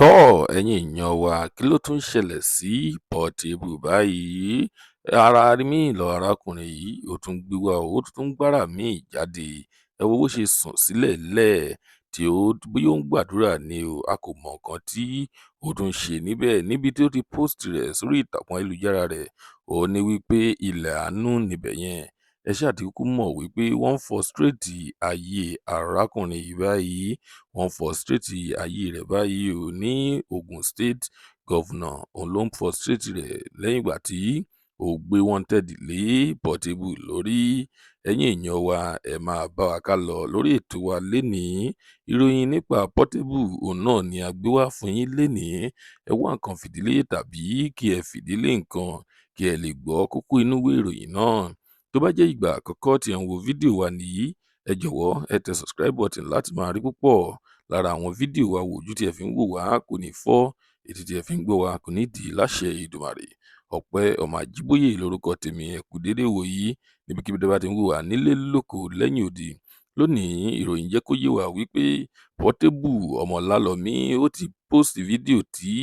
Tọ́, ẹ̀yin èèyàn wa, kí ló tún ṣẹlẹ̀ sí Portable báyìí? Ara míì lọ arákùnrin yìí, ó tún gbé wá, ó tún gbára míì jáde. Ẹ wo bó ṣe sùn sílẹ̀ lẹ̀ tí ó bóyá ó ń gbàdúrà ni o, a kò mọ nǹkan tí ó tún ṣe níbẹ̀. Níbi tí ó ti post rẹ̀ sórí ìtàkùn ayélujára rẹ̀, ó ní wípé ilẹ̀ àánú níbẹ̀ yẹn. Ẹ ṣáà ti kúkú mọ̀ wípé wọ́n ń frustrate ayé arákùnrin yìí báyìí, wọ́n frustrate ayé rẹ̀ báyìí ò ní Ogun State Governor, òun ló ń frustrate rẹ̀ lẹ́yìn ìgbà tí ó gbé wanted lé Portable lórí. Ẹ̀yin èèyàn wa, ẹ máa bá wa ká lọ lórí ètò wa lénìí. Ìròyìn nípa Portable òun náà ni a gbé wá fún yín lénìí. Ẹ wá nǹkan fìdílé tàbí kí ẹ fìdílé nǹkan kí ẹ lè gbọ́ kókó inú ìwé ìròyìn náà. Tó bá jẹ́ ìgbà àkọ́kọ́ tí ẹ̀ ń wo fídíò wa nìyí, ẹ jọ̀wọ́, ẹ tẹ subscribe button láti máa rí púpọ̀ lára àwọn fídíò wa wò. Ojú tí ẹ fi ń wò wá kò ní fọ́, etí tí ẹ fi ń gbọ́ wa kò ní dì láṣẹ Èdùmàrè. Ọpẹ́ ọmọ Àjíbóyè lórúkọ tèmi. Ẹ kú déédéé wòyí níbikíbi tí ẹ bá ti ń wò wá nílé, lóko, lẹ́yìn odi. Lónìí, ìròyìn jẹ́ kó yé wa wípé Portable ọmọ Lálọ́mí, ó ti post fídíò tí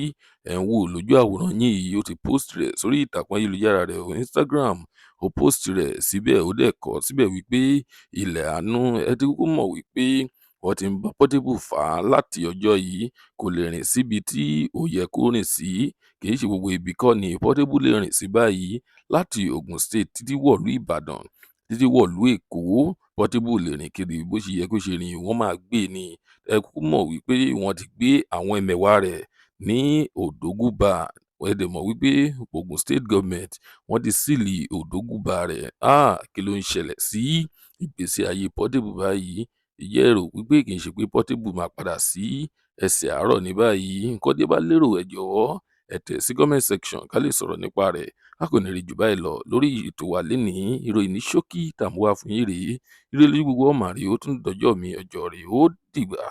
ẹ̀ ń wò lójú àwòrán yín yìí. Ó ti post rẹ̀ sórí ìtàkùn ayélujára rẹ̀, Instagram. Ó post rẹ̀ síbẹ̀, ó dẹ̀ kọ síbẹ̀ wípé ilẹ̀ àánú. Ẹ ti kúkú mọ̀ wípé wọ́n ti ń bá Portable fà á láti ọjọ́ yìí. Kò lè rìn síbi tí ó yẹ kó rìn sí. Kì í ṣe gbogbo ibi kọ́ ni Portable lè rìn sí báyìí. Láti Ogun State títí wọ̀lú Ìbàdàn, títí wọ̀lú Èkó, Portable lè rìn kiri bó ṣe yẹ kó ṣe rìn. Wọ́n máa gbé ni. Ẹ kúkú mọ̀ wípé wọ́n ti gbé àwọn ẹmẹ̀wà rẹ̀ ní Odogwu Bar. Ẹ dẹ̀ mọ̀ wípé Ogun State Government, wọ́n ti seal Odogwu Bar rẹ̀. Ah, kí ló ń ṣẹlẹ̀ sí ìgbésí ayé Portable báyìí? Ìjẹ́ ẹ rò wípé kì í ṣe pé Portable máa padà sí ẹsẹ̀ àárọ̀ ní báyìí? Nǹkan tí ẹ bá lérò, ẹ jọ̀wọ́, ẹ tẹ̀ sí comment section ká lè sọ̀rọ̀ nípa rẹ̀. A kò ní rí jù báyìí lọ lórí ètò wa lénìí. Ìròyìn ní ṣókí tá a mú wá fún yín rèé. Ire lójú gbogbo ọmọ rèé. Ó tún dọjọ́ mi, ọjọ́ rèé. Ó dìgbà.